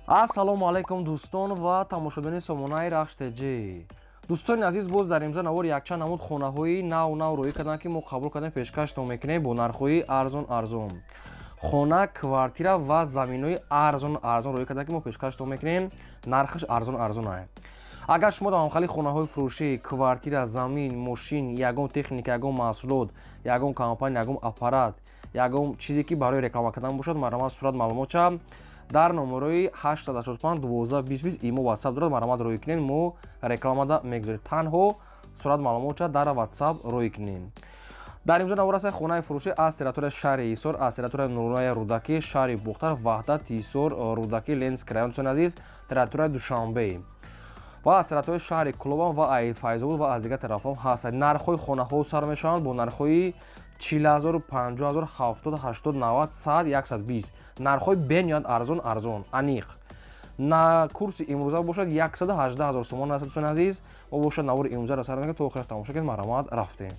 Ассалому алайкум, дӯстон ва тамошобинони сомонаи Рахш ТЖ. Дӯстони азиз, боз дар имзо навор якчанд намуд хонаҳои нав нав рӯӣ карданд, ки мо қабул кардем, пешкаштон мекунем бо нархҳои арзон арзон. Хона, квартира ва заминҳои арзон арзон рӯӣ карданд, ки мо пешкаштон мекунем, нархаш арзон арзон ае. Агар шумо дар ҳамхали хонаҳои фурӯшӣ, квартира, замин, мошин, ягон техника, ягон маҳсулот, ягон компания, ягон аппарат, ягон чизе, ки барои реклама кардан бошад, марҳамат, сурат маълумотча дар номерои 885 12 20 имо, WhatsApp дорад, марҳамат, рӯй кунед, мо рекламада мегузорем. Танҳо сурат маълумотча дар WhatsApp рӯй кунем. Дар имзо навор аст хонаи фурӯшӣ аз территорияи шаҳри Ҳисор, аз территорияи ноҳияи Рӯдакӣ, шаҳри Бохтар, Ваҳдат, Ҳисор, Рӯдакӣ, Ленинский район, дӯстони азиз, территорияи Душанбе ва аз территорияи шаҳри Кӯлобам ва Файзобод ва аз дигар тарафҳо ҳастанд. Нархҳои хонаҳо сар мешаванд бо нархҳои 40 000, 50 000, 70, 80, 90, 100, 120. Нархҳои бениҳоят арзон арзон, аниқ на курси имрӯза бошад, 118 000 сомон аст. Дӯстони азиз, мо бошад навори имрӯзаро сар мекунем, то охираш тамошо кунед. Марҳамат, рафтем.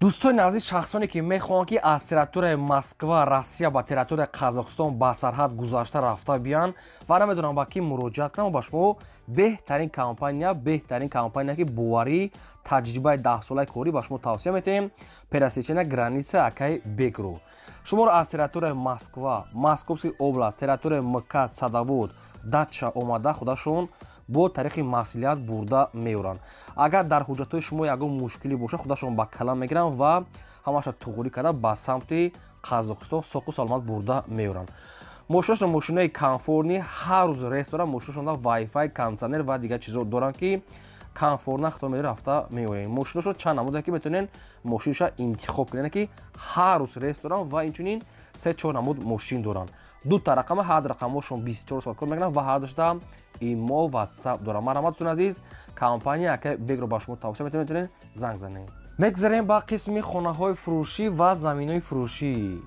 Дӯстони азиз, шахсоне, ки мехоҳанд, ки аз территорияи Москва, Россия ба территорияи Қазоқистон ба сарҳад гузашта рафта биянд ва намедонам ба кӣ муроҷиат кунам, ба шумо беҳтарин компания, беҳтарин компания, ки боварӣ, таҷрибаи 10-солаи корӣ, ба шумо тавсия метиҳем, «Пересечения граница» акаи Бекру. Шуморо аз территорияи Москва, Московский область, территорияи МКАД, Садовод, Дача омада, худашон бо тариқи маслиҳат бурда меоранд. Агар дар ҳуҷҷатҳои шумо ягон мушкилӣ бошад, худашон ба калам мегиранд ва ҳамаша туғрӣ карда ба самти Қазоқистон соқу саломат бурда меоранд. Мошинашон мошинаи комфортный, ҳар рӯз рейс доранд. Мошинашон вайфай, кондитсионер ва дигар чизо доранд, ки комфортно худо медори рафта меоем. Мошинашон чанд намуда, ки метавонед мошинаша интихоб кунед, ки ҳар рӯз рейс доранд ва инчунин се чор намуд мошин доранд. Дута рақама, ҳар рақамошон 24 соат кор мекунанд ва ҳардушта имо, WhatsApp дорам. Марҳамат, дӯстони азиз, компания ака Бегро ба шумо тавсия метавонед, метавонед занг занед. Мегзарем ба қисми хонаҳои фурӯшӣ ва заминҳои фурӯшӣ.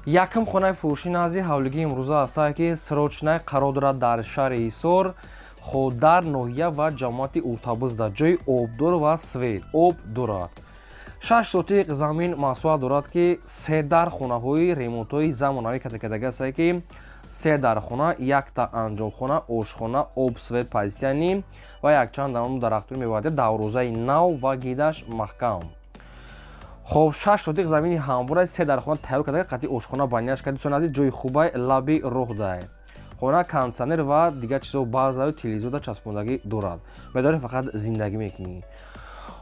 Якум хонаи фурӯшӣ назди ҳавлигии имрӯза ҳастае, ки срочный қарор дорад дар шаҳри Ҳисор, хо дар ноҳия ва ҷамоати Уртабузда, ҷои обдор ва свет, об дорад. 6 сотиқ замин масоҳат дорад, ки се дар хонаҳои ремонтҳои замонавӣ кардакардаги ҳастае, ки се дархона, якта анҷомхона, ошхона, об, свет постоянный ва якчанд намуд дарахтони мевадия, даврозаи нав ва гидаш маҳкам. Хоб, 6 сотиқ замини ҳамвора, се дархона тайёр карда, қатъи ошхона баняш кард. Дӯстони азиз, ҷои хубай, лаби роҳдай. Хона кондитсионер ва дигар чизо, баъзаю телевизорда часпондагӣ дорад. Медорӣ, фақат зиндагӣ мекунӣ.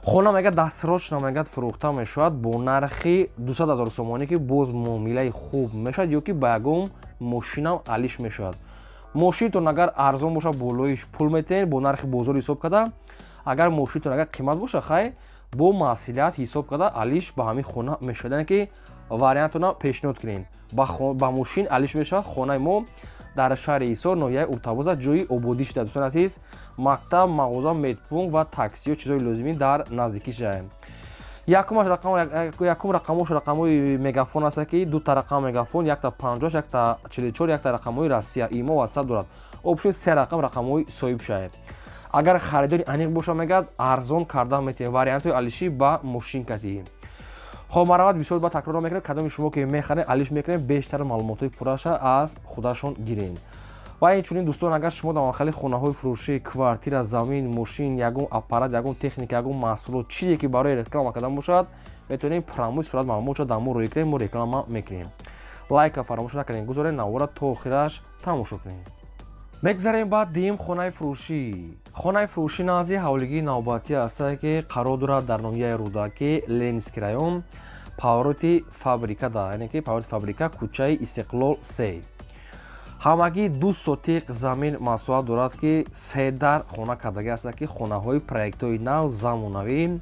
Хона мегӯяд, дастсрочно мегӯяд, фурӯхта мешавад бо нархи 200 000 сомонӣ, ки боз муомилаи хуб мешавад ё ки ба ягон мошинам алиш мешавад. Мошинтон агар арзон бошад, болоиш пул метиҳед бо нархи бозор ҳисоб карда. Агар мошинтон агар қимат бошад, хай, бо маслиҳат ҳисоб карда алиш ба ҳамин хона мешавад. Яъне ки вариантона пешниҳод кунед, ба мошин алиш мешавад. Хонаи мо дар шаҳри Ҳисор, ноҳияи Уртабоза, ҷои ободӣ шуда. Дӯстони азиз, мактаб, мағоза, медпункт ва таксиё, чизҳои лозимӣ дар наздикӣ шуда. Якум рақамош рақамҳои Мегафон аст, ки дута рақам Мегафон, якта 50, якта 44, якта рақамҳои Россия, имо, WhatsApp дорад. Общем, се рақам рақамҳои соҳиб шавед. Агар харидори аниқ боша, мегӯяд, арзон карда метавонед, вариантҳои алишӣ ба мошин катӣ. Хоб, марҳамат, бисёр ба такрор мекунем, кадоми шумо ки мехаред, алиш мекунем, бештар маълумотҳои пурраша аз худашон гирем. Ва инчунин, дӯстон, агар шумо дар махали хонаҳои фурӯшӣ, квартира, замин, мошин, ягон аппарат, ягон техника, ягон маҳсулот, чизе ки барои реклама кардан бошад, метавонем прямой сурат маълумотшо дар мо рӯй кунем, мо реклама мекунем. Лайка фаромӯш накунем, гузорем, навора то охираш тамошо кунем. Мегзарем ба дуюм хонаи фурӯшӣ. Хонаи фурӯшӣ назди ҳавлигии навбатӣ ҳастае, ки қарор дорад дар ноҳияи Рӯдакӣ, Ленинский район, повороти фабрика да, яъне ки повороти фабрика, кӯчаи Истиқлол 3. Ҳамагӣ 2 сотиқ замин масоҳат дорад, ки се дар хона кардагӣ ҳастанд, ки хонаҳои проектҳои нав, замонавӣ,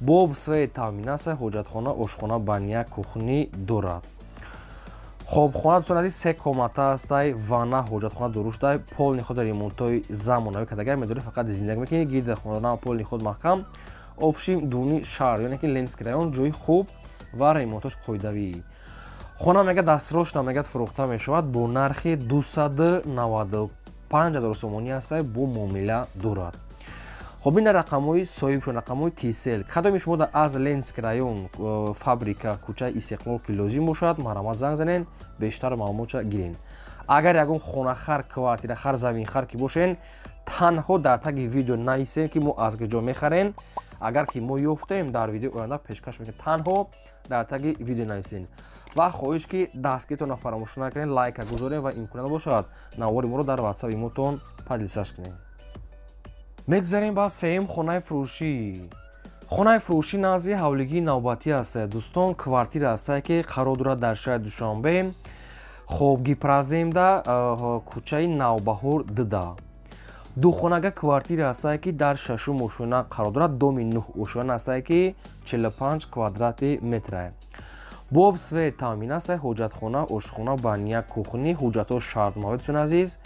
бо свет таъмин аст, ҳоҷатхона, ошхона, баня, кухня дорад. Хоб, хона, дӯстони азиз, се комната ҳастай, ванна, ҳоҷатхона дуруштай, полный худ ремонтҳои замонавӣ кардагӣ. Медорӣ, фақат зиндагӣ мекунӣ. Гирди хона полный худ маҳкам. Общем, дуни шаҳр, яъне ки Ленинский район, ҷои хуб ва ремонтош қоидавӣ. Хона мегӯяд, дастсрочно мегӯяд, фурӯхта мешавад бо нархи 295 000 сомонӣ ҳастай, бо муомила дорад. Хоб, ина рақамҳои соҳибшон, рақамҳои Тисел. Кадоми шумо аз Ленинский район, фабрика, кӯчаи Истиқлол ки лозим бошад, марҳамат, занг занен, бештар маълумотша гирен. Агар ягон хонахар, квартирахар, заминхар ки бошен, танҳо дар таги видео нависен, ки мо аз куҷо мехарем. Агар ки мо ёфтем, дар видео оянда пешкаш мекунем. Танҳо дар таги видео нависен. Ва хоҳиш ки дастгиритонро фаромӯш накунед, лайка гузорем ва имконият бошад навори моро дар ватсапи мотон поделиться кунед. Мегзарем ба сеюм хонаи фурӯшӣ. Хонаи фурӯшӣ назди ҳавлигии навбатӣ аст. Дӯстон, квартира аст, ки қарор дорад дар шаҳри Душанбе, хоб Гипроземда, кӯчаи Навбаҳор 2. Духонага квартира аст, ки дар шашум ошёна қарор дорад, доми 9 ошёна аст, ки 45 квадрати метра. Бо свет таъмин аст, ҳоҷатхона, ошхона, баня, кухни, ҳуҷҷатҳо шартмавӣ, дӯстони азиз.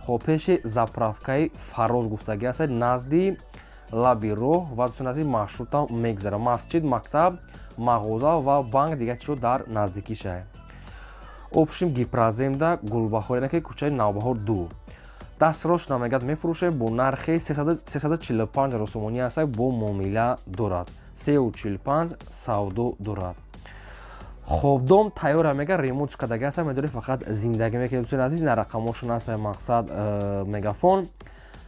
Хоб пеши заправкаи Фароз гуфтагӣ аст, назди лаби роҳ ва дӯстони азиз маршрутам мегзарад. Масҷид, мактаб, мағоза ва банк дигар чиро дар наздикиша. Общим Гипроземда Гулбаҳор, яъне ки кӯчаи Навбаҳор 2. Дастрош намегад мефурӯшем бо нархи 345 ҳазор сомонӣ аст, бо муомила дорад. 345 савдо дорад. Хоб дом тайёра мега, ремонт кардагӣ аст, медорӣ фақат зиндагӣ мекунед, дӯстони азиз. На рақамошон аст, мақсад мегафон.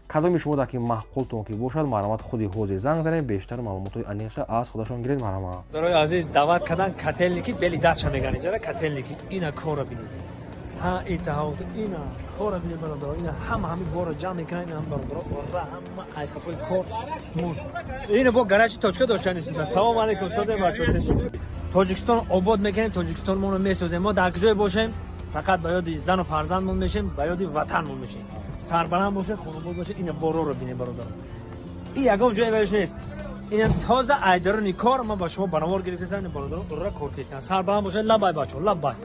Кадоми шумо дар ки маъқултон ки бошад, марҳамат худи ҳозир занг занед, бештар маълумотҳои аниқша аз худашон гиред, марҳамат. Барои азиз даъват кардан котельники бели дача меган иҷара котельники. Ина кора бинед. Ҳа итаҳот ина кора бинед бародаро, ина ҳама ҳами бора ҷамъ мекунанд, ина ҳам бародаро, ора ҳама айқафои кор. Ина бо гаражи точка доштани сида. Салом алейкум, созем бачаҳо. Тоҷикистон обод мекунем, Тоҷикистон моро месозем. Мо дар куҷое бошем, фақат ба ёди зану фарзандмон мешем, ба ёди ватанмон мешем. Сарбаланд бошед, хонобод бошед. Ина бороро бинед бародаро. Ин ягон ҷое беш нест. Ина тоза айдарони кор, ман ба шумо банавор гирифтасам, ина бародаро ура кор кестан. Сарбаланд бошед, лабай бачаҳо, лабай.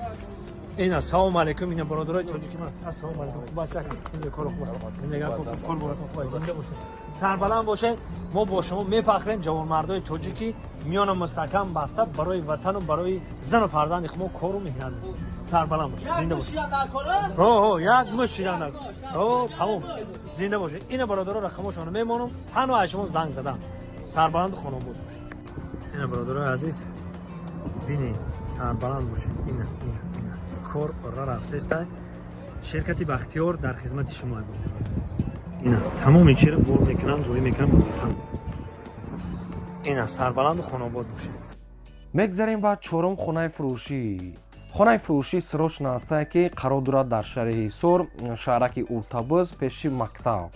Ина салом алейкум, ина бародарои тоҷики ман. Ассалому алейкум. Хуб аст, зинда кор хуб аст. Зиндагӣ хуб, кор хуб, зинда бошед. Сарбаланд бошед. Мо бо шумо мефахрем, ҷавонмардои тоҷики миёна мустаҳкам баста барои ватану барои зану фарзанди худ мо кору меҳнат мекунем. Сарбаланд бошед, зинда бошед. Ҳо, як мушт шидан дар. Ҳо, тамом. Зинда бошед. Ина бародаро рақамошонро мемонам, танҳо аз шумо занг задам. Сарбаланду хонобод бошед. Ина бародарои азиз, бинед, сарбаланд бошед. Ина, ина, ина. Кор ора рафтеста. Ширкати Бахтиёр дар хизмати шумо бародарои азиз. Ина тамоми чиро бор мекунам, рӯй мекунам ба ватан. Ина сарбаланду хонобод бошед. Мегзарем ба чорум хонаи фурӯшӣ. Хонаи фурӯшӣ срочно аст, ки қарор дорад дар шаҳри Ҳисор, шаҳраки Уртабуз, пеши мактаб.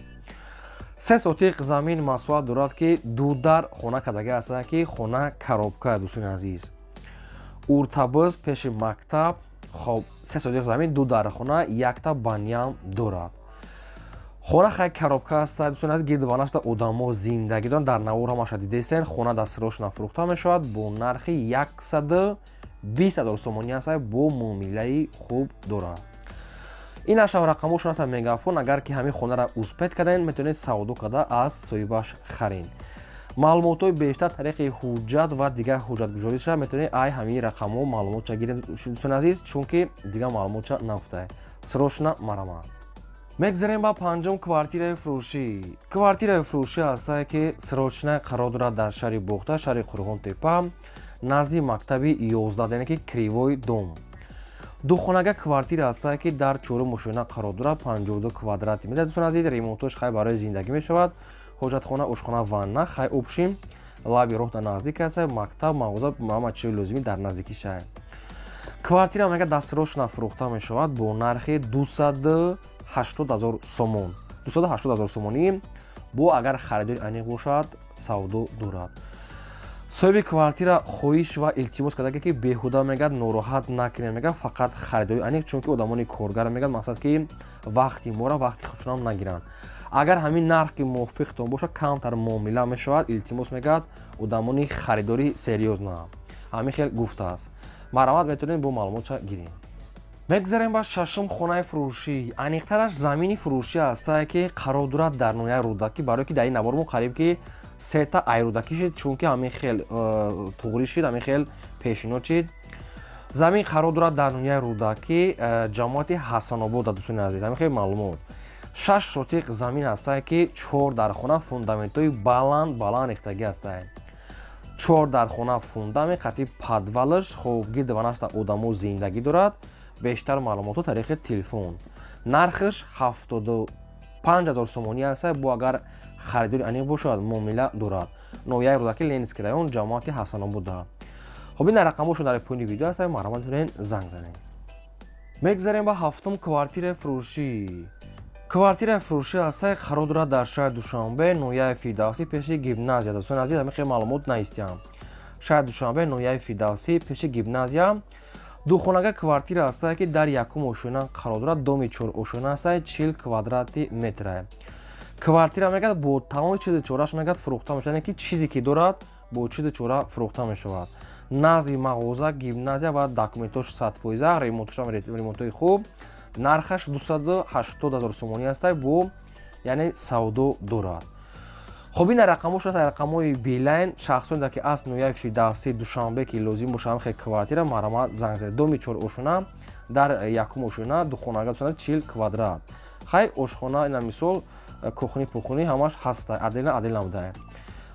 3 сотиқ замин масоҳат дорад, ки ду дар хона кардагӣ аст, ки хона коробка, дӯстони азиз. Уртабуз пеши мактаб, хоб 3 сотиқ замин, ду дар хона, якта баням дорад. Хона хай коробка аст, дӯстони азиз, гирду ванашда одамо зиндагӣ доранд, дар навор ҳамаша дидесен. Хона дастрош нафурӯхта мешавад бо нархи 120 ҳазор сомонӣ аст, бо муомилаи хуб дорад. Ин ашав рақамошон аст мегафон. Агар ки ҳамин хонаро успет карден, метавонед савдо карда аз соҳибаш харед. Маълумотҳои бештар тариқи ҳуҷҷат ва дигар ҳуҷҷатгузориша метавонед ай ҳамин рақамҳо маълумотча гиред, дӯстони азиз, чунки дигар маълумотча нагуфтае. Срочно марҳамат. Мегзарем ба панҷум квартираи фурӯшӣ. Квартираи фурӯшӣ аст, ки срочно қарор дорад дар шаҳри Бохта, шаҳри Қурғонтепа, назди мактаби 11, яъне ки Кривой дом. Духонага квартира аст, ки дар чорум ошёна қарор дорад, 52 квадрати метр. Дӯстони азиз, ремонтош хай барои зиндагӣ мешавад. Ҳоҷатхона, ошхона, ванна, хай общим, лаби роҳ дар наздик аст, мактаб, мағоза, ҳама чизи лозимӣ дар наздикӣ шаҳр. Квартира мега дастрош нафурӯхта мешавад бо нархи 280 ҳазор сомон. 280 ҳазор сомонӣ бо агар харидори аниқ бошад, савдо дорад. Соҳиби квартира хоҳиш ва илтимос карда, ки беҳуда мегӯяд нороҳат накунед, мегӯяд фақат харидори аниқ, чунки одамони коргар мегӯяд мақсад ки вақти мора вақти худшонам нагиранд. Агар ҳамин нарх ки мувофиқтон бошад, камтар муомила мешавад, илтимос мегӯяд одамони харидори серьёзно. Ҳамин хел гуфтааст. Марҳамат, метавонед бо маълумотша гирем. Мегзарем ба шашум хонаи фурӯшӣ. Аниқтараш замини фурӯшӣ аст, ки қарор дорад дар ноҳияи Рӯдакӣ, барое ки дар ин навор мо қариб ки сета айрӯдакӣ шид, чунки ҳамин хел туғрӣ шид, ҳамин хел пешинот шид. Замин қарор дорад дар ноҳияи Рӯдакӣ, ҷамоати Ҳасанобод, дӯстони азиз, ҳамин хел маълумот. 6 сотиқ замин аст, ки 4 дар хона фундаментҳои баланд баланд рехтагӣ аст. 4 дар хона фундамент қатъи подвалаш, хоб гирду ванашда одамо зиндагӣ дорад. Бештар маълумотҳо тариқи телефон. Нархаш 75 000 сомонӣ аст, бо агар харидори аниқ бошад, муомила дорад. Ноҳияи Рӯдакӣ, Ленинский район, ҷамоати Ҳасанобода. Хоб, ин рақамҳошон дар поёни видео аст, марҳамат, метавонед занг занед. Мегзарем ба ҳафтум квартираи фурӯшӣ. Квартираи фурӯшӣ ҳастай, қарор дорад дар шаҳри Душанбе, ноҳияи Фирдавсӣ, пеши гимназия. Дӯстони азиз, ҳамин хел маълумот наистиям. Шаҳри Душанбе, ноҳияи Фирдавсӣ, пеши гимназия. Духонага квартира ҳастае, ки дар якум ошёна қарор дорад, доми чор ошёна ҳастае, 40 квадрати метрае. Квартира мегӯяд, бо тамоми чизи чораш мегӯяд, фурӯхта мешавад, яъне ки чизе ки дорад, бо чизи чора фурӯхта мешавад. Назди мағоза, гимназия ва документош 100%, ремонтошам ремонтҳои хуб. Нархаш 280 000 сомонӣ ҳастай, бо яъне савдо дорад. Хоб, ин рақамҳо шуд, рақамҳои Билайн. Шахсоне ки аз ноҳияи Фирдавсӣ, Душанбе ки лозим боша ҳам хел квартира, марҳамат, занг занед. Доми чор ошёна, дар якум ошёна, духонага, 40 квадрат. Хай, ошхона, ина мисол кухни пухни ҳамаш ҳаста, отдельно отдельно буда.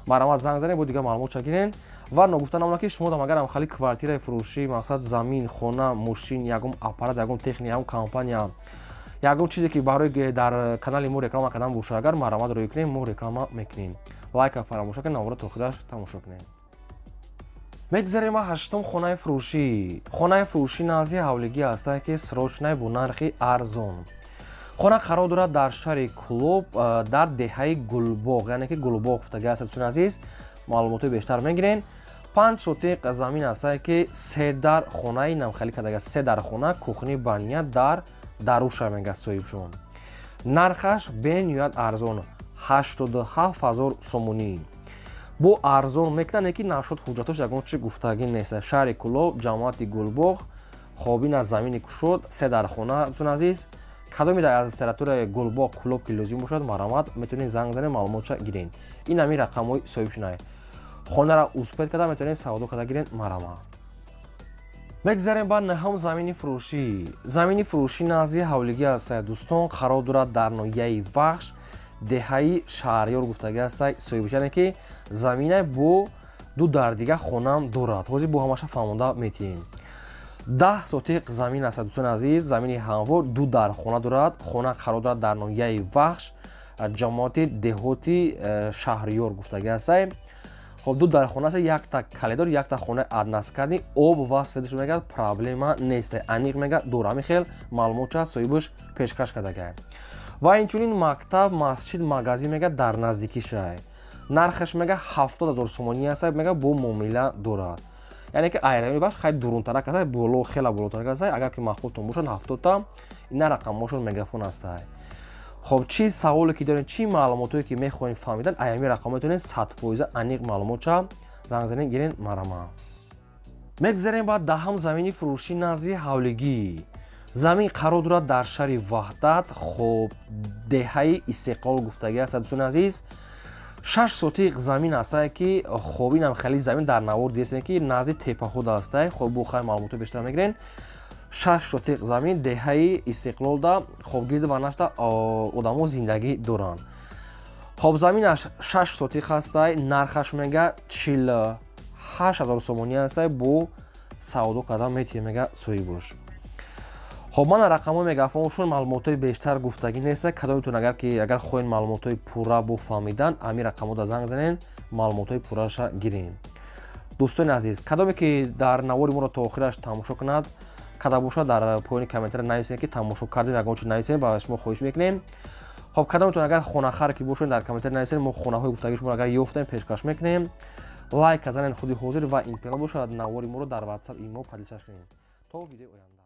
Марҳамат, занг занед, бо дигар маълумотша гирен. Ва ногуфта намонад, ки шумо агар ҳамхали квартираи фурӯшӣ, мақсад замин, хона, мошин, ягон аппарат, ягон техника, ягон компания, ягон чизе ки барои дар канали мо реклама кардан боша, агар марҳамат, рӯй кунем, мо реклама мекунем. Лайка фаромӯш кунед, навора то охираш тамошо кунем. Мегзарем ба ҳаштум хонаи фурӯшӣ. Хонаи фурӯшӣ назди ҳавлигӣ ҳастае, ки срочный, бо нархи арзон. Хона қарор дорад дар шаҳри Кӯлоб, дар деҳаи Гулбоғ, яъне ки Гулбоғ гуфтагӣ аст. Дӯстони азиз, маълумотҳои бештар мегирен. 5 сотиқ замин ҳастае, ки се дар хонаи намхалӣ кардага, се дар хона, кухни, баня дар даруша мега соҳибшон. Нархаш бениҳоят арзон, 87 000 сомонӣ. Бо арзон мекунад, ки нашуд ҳуҷҷатош ягон чи гуфтагӣ нест. Шаҳри Кӯлоб, ҷамоати Гулбоғ. Хоб, ин аз замини кушод, се дар хона. Дӯстони азиз, кадоме аз территорияи Гулбоғ, Кӯлоб ки лозим бошад, марҳамат, метавонед занг занед, маълумотша гирен. Ин ҳамин рақамҳои соҳибшунай. Хонаро успеть карда метавонед, савдо карда гирен, марҳамат. Мегзарем ба наҳум замини фурӯшӣ. Замини фурӯшӣ назди ҳавлигӣ ҳастае, дӯстон, қарор дорад дар ноҳияи Вахш, деҳаи Шаҳриёр гуфтагӣ ҳастай соҳибш, яъне ки замина бо ду дар дига хонаам дорад. Ҳозир бо ҳамаша фаҳмонда метиҳем. 10 сотиқ замин аст, дӯстони азиз, замини ҳамвор, ду дар хона дорад. Хона қарор дорад дар ноҳияи Вахш, ҷамоати деҳоти Шаҳриёр гуфтагӣ ҳастай. Хоб, ду дар хона аст, якта коридор, якта хонаи односкатный, об ва светаш мегӯяд, проблема нест, аниқ мегӯяд, дора. Ҳамин хел маълумотча соҳибаш пешкаш кардагай. Ва инчунин мактаб, масҷид, магазин мегӯяд, дар наздикишай. Нархаш мега 70 000 сомонӣ аст, мега, бо муомила дорад, яъне ки айрайони бахш хай дурунтарак аст, боло, хела болотарак аст. Агар ки маъқултон бошад, 70-та. Ина рақамҳошон мегафон ҳастай. Хоб, чӣ саволе ки доред, чӣ маълумотое ки мехоҳед фаҳмидан, аями рақам метавонед 100% аниқ маълумотча занг занед, гирен, марҳамат. Мегзарем ба даҳам замини фурӯшӣ назди ҳавлигӣ. Замин қарор дорад дар шаҳри Ваҳдат, хоб, деҳаи Истиқлол гуфтагӣ аст. Дӯстони азиз, 6 сотиқ замин ҳастае, ки хоб, инам хеле замин дар навор дидестем, ки назди тепаҳода ҳастае. Хоб, бо хай маълумотҳои бештар мегирен. 6 сотиқ замин деҳаи Истиқлолда. Хоб, гирду ва нашта одамо зиндагӣ доранд. Хоб, заминаш 6 сотиқ ҳастай, нархаш мега 48 000 сомонӣ ҳастай, бо савдо кардан метиҳем, мега соҳибош. Хоб, мана рақамҳои мегафоншон. Маълумотҳои бештар гуфтагӣ неста. Кадомитон агар ки агар хоҳед маълумотҳои пурра бо фаҳмидан, ҳамин рақамҳода занг занед, маълумотҳои пурраша гирем. Дӯстони азиз, кадоме ки дар навори моро то охираш тамошо кунад карда бошад, дар поёни комментария нависед, ки тамошо кардем, ягон чиз нависем, ба шумо хоҳиш мекунем. Хоб, кадометон агар хонахар ки бошед, дар комментария нависед, мо хонаҳои гуфтагии шуморо агар ёфтем, пешкаш мекунем. Лайк занед худи ҳозир ва имкон бошад, навори моро дар Ватсап, имо поделиться кунед. То видеои оянда.